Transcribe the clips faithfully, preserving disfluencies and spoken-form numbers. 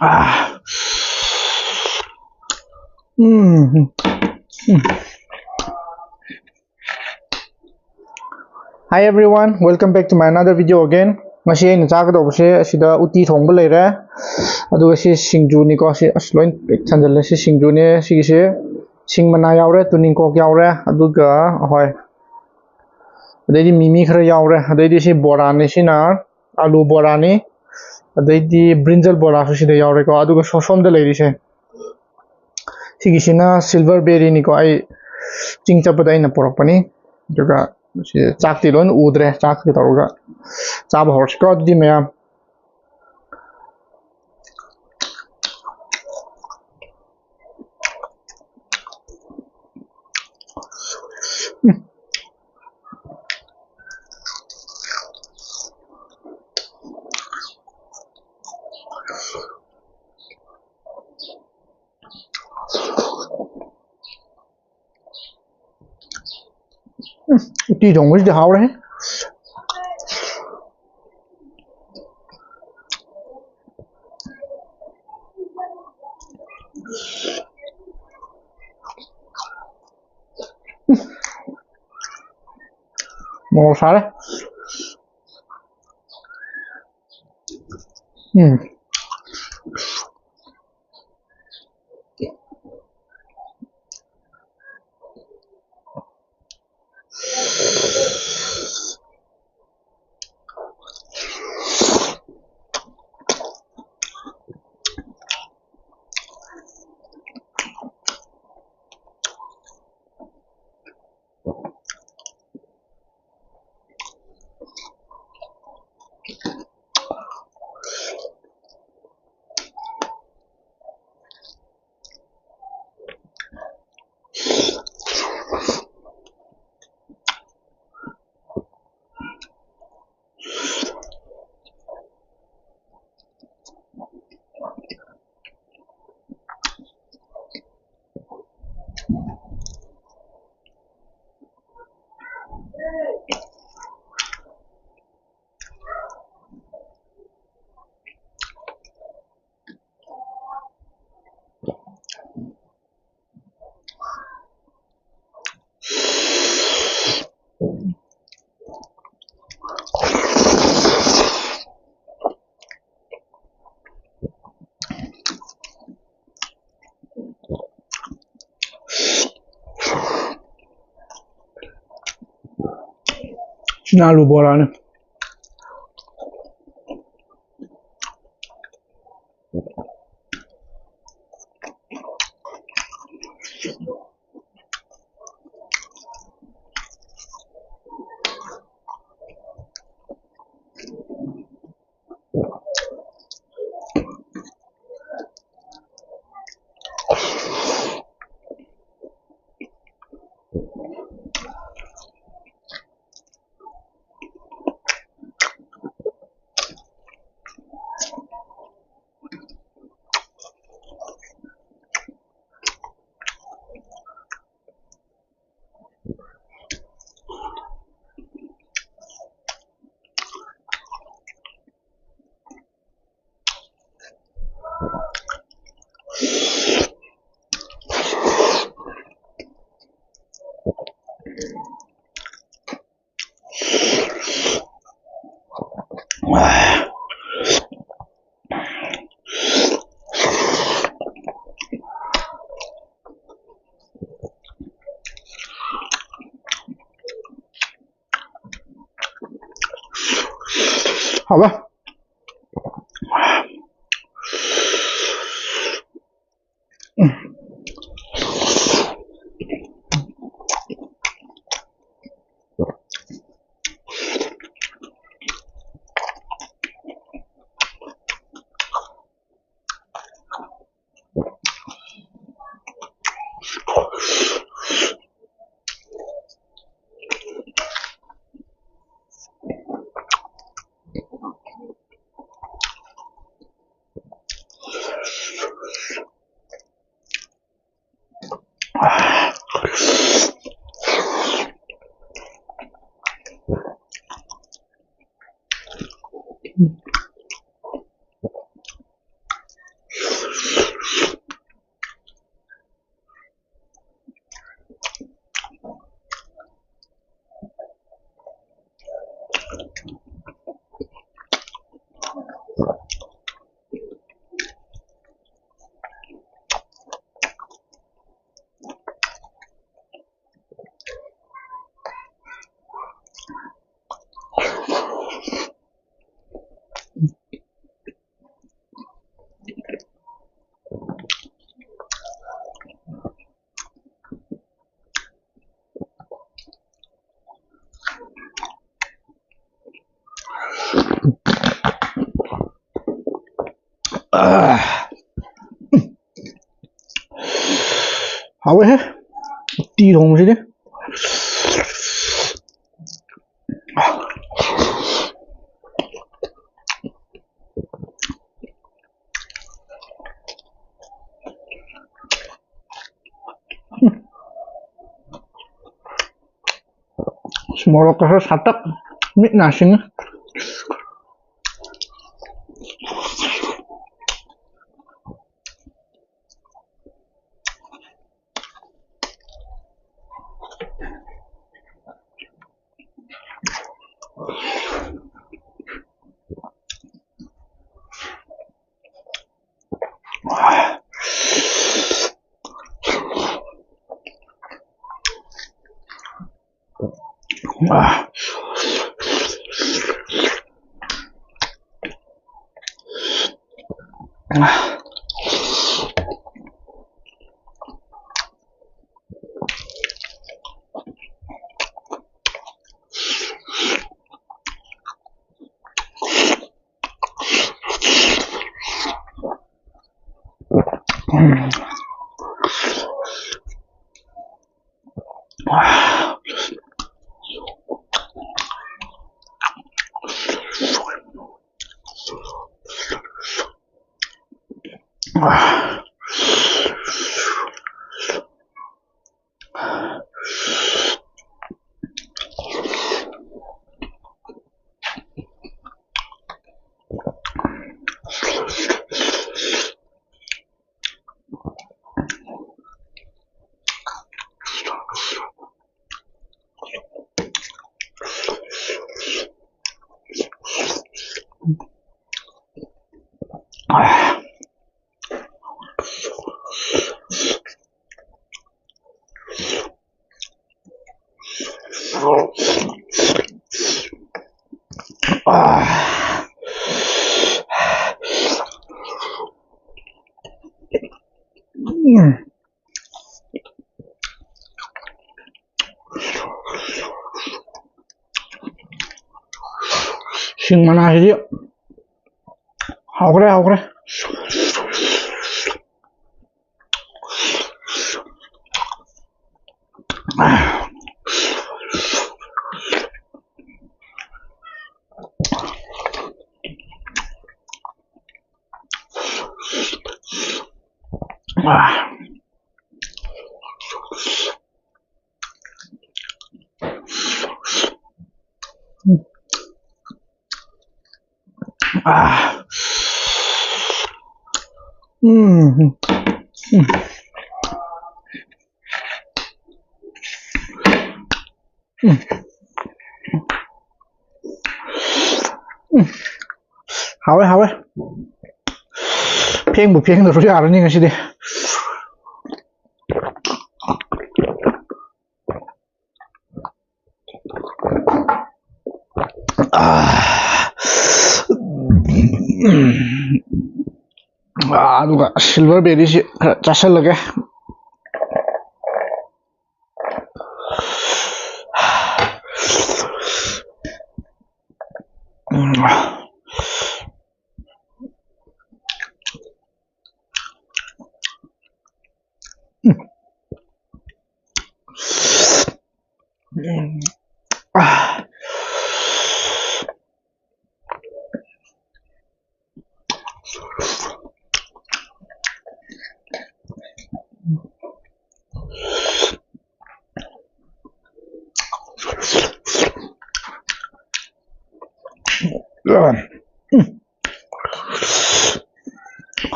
Ah. Mm. Mm. Hi everyone, welcome back to my another video again. ꯉꯁꯤ ꯑꯩꯅ ꯆꯥꯒꯗꯧꯕꯁꯦ ꯑꯁꯤꯗ ꯎꯇꯤ ꯊꯣꯡꯕ ꯂꯩꯔꯦ, ꯑꯗꯨꯒ ꯁꯤ ꯁꯤꯡꯖꯨꯅꯤꯀꯣ꯫ ꯁꯤ ꯑꯁ ꯂꯣꯏ ꯄꯤꯛ ꯊꯟꯖꯜꯂꯦ꯫ ꯁꯤ ꯁꯤꯡꯖꯨꯅꯦ꯫ ꯁꯤꯒꯤꯁꯦ ꯁꯤꯡ ꯃꯅꯥ ꯌꯥꯎꯔꯦ, ꯇꯨꯅꯤꯡꯀꯣꯛ ꯌꯥꯎꯔꯦ, ꯑꯗꯨꯒ ꯍꯣꯏ, ꯑꯗꯩꯗꯤ ꯃꯤꯃꯤ ꯈꯔ ꯌꯥꯎꯔꯦ, ꯑꯗꯩꯗꯤ ꯁꯤ ꯕꯣꯔꯥꯅꯤ꯫ ꯁꯤꯅ ꯑꯂꯨ ꯕꯣꯔꯥꯅꯤ, ꯑꯗꯩꯗꯤ ꯕ꯭ꯔꯤꯟꯖꯜ ꯕꯣꯔꯥꯁꯨ ꯁꯤꯗ ꯌꯥꯎꯔꯦꯀꯣ꯫ ꯑꯗꯨꯒ ꯁꯣ-, ꯁꯣꯝꯗ ꯂꯩꯔꯤꯁꯦ, ꯁꯤꯒꯤꯁꯤꯅ ꯁꯤꯜꯚꯔ ꯕꯦꯔꯤꯅꯤꯀꯣ꯫ ꯑꯩ ꯆꯤꯡ ꯆꯠꯄꯗ ꯑꯩꯅ ꯄꯨꯔꯛꯄꯅꯤ꯫ ꯑꯗꯨꯒ ꯁꯤ ꯆꯥꯛꯇꯤ ꯂꯣꯏꯅ ꯎꯗ꯭ꯔꯦ꯫ ꯆꯥꯛꯀ ꯇꯧꯔꯒ ꯆꯥꯕ ꯍꯧꯔꯁꯤꯀꯣ ꯑꯗꯨꯗꯤ ꯃꯌꯥꯝ꯫ ꯎꯝ, ꯎꯇꯤ ꯊꯣꯡꯕꯁꯤꯗꯤ ꯍꯥꯎꯔꯦ꯫ ꯎꯝ, ꯃꯣꯔꯣꯛ ꯁꯥꯔꯦ꯫ ꯎꯝ꯫ ꯉꯥ ꯑꯂꯨ ꯕꯣꯔꯥꯅꯤ꯫ ꯍꯥꯎꯕ꯫ ꯑꯥ꯫ ꯍꯥꯎꯋꯦꯍꯦ꯫ ꯎꯇꯤ ꯊꯣꯡꯕꯁꯤꯗꯤ꯫ ꯃꯣꯔꯣꯛꯀ ꯈꯔ ꯁꯥꯇꯛ, ꯃꯤꯠ ꯅꯥ ꯁꯤꯡꯉꯤ꯫ ꯎꯝ꯫ ꯁꯤꯡ ꯃꯅꯥꯁꯤꯗꯤ ꯍꯥꯎꯈ꯭ꯔꯦ, ꯍꯥꯎꯈ꯭ꯔꯦ꯫ ꯑꯥ꯫ ꯎꯝ꯫ ꯎꯝ꯫ ꯎꯝ꯫ ꯎꯝ꯫ ꯍꯥꯎꯋꯦ, ꯍꯥꯎꯋꯦ꯫ ꯐꯦꯡꯕꯨ ꯐꯦꯡꯗ꯭ꯔꯁꯨ ꯌꯥꯔꯅꯤ ꯉꯁꯤꯗꯤ꯫ ꯑꯥ꯫ ꯑꯥ, ꯑꯗꯨꯒ silver berryꯁꯤ ꯈꯔ ꯆꯥꯁꯤꯜꯂꯒꯦ꯫ ꯎꯝ꯫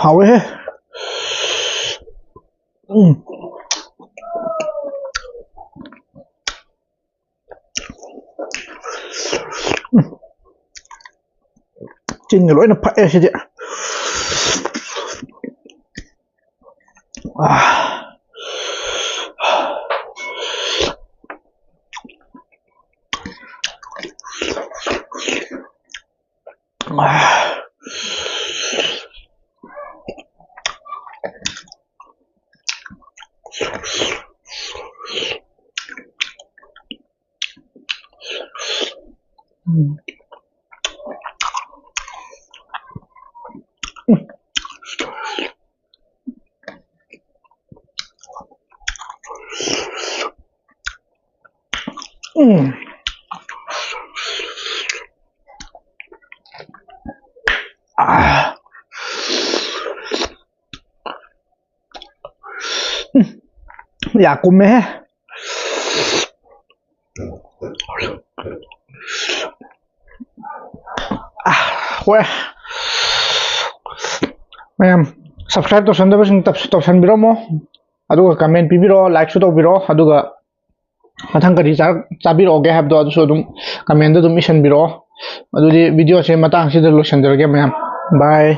ꯍꯥꯎꯋꯦꯍꯦ꯫ ꯎꯝ꯫ ꯎꯝ꯫ ꯆꯤꯟꯒ ꯂꯣꯏꯅ ꯐꯛꯑꯦ ꯁꯤꯗꯤ꯫ ꯑꯥ꯫ ꯎꯝ꯫ ꯎꯝ꯫ ꯑꯥ꯫ ꯎꯝ꯫ ꯌꯥ ꯀꯨꯝꯃꯦꯍꯦ꯫ ꯑꯥ, ꯍꯣꯏ꯫ ꯃꯌꯥꯝ subscribe ꯇꯧꯁꯟꯗꯕꯁꯤꯡ ꯇꯧꯁꯟꯕꯤꯔꯝꯃꯣ꯫ ꯑꯗꯨꯒ comment ꯄꯤꯕꯤꯔꯛꯑꯣ, like ꯁꯨ ꯇꯧꯕꯤꯔꯛꯑꯣ꯫ ꯑꯗꯨꯒ ꯃꯊꯪ ꯀꯔꯤ ꯆꯥꯔꯛ-, ꯆꯥꯕꯤꯔꯛꯑꯣꯒꯦ ꯍꯥꯏꯕꯗꯣ ꯑꯗꯨꯁꯨ ꯑꯗꯨꯝ comment ꯇ ꯑꯗꯨꯝ ꯏꯁꯟꯕꯤꯔꯛꯑꯣ꯫ ꯑꯗꯨꯗꯤ video ꯁꯦ ꯃꯇꯥꯡꯁꯤꯗ ꯂꯣꯏꯁꯟꯖꯔꯒꯦ ꯃꯌꯥꯝ꯫ Bye꯫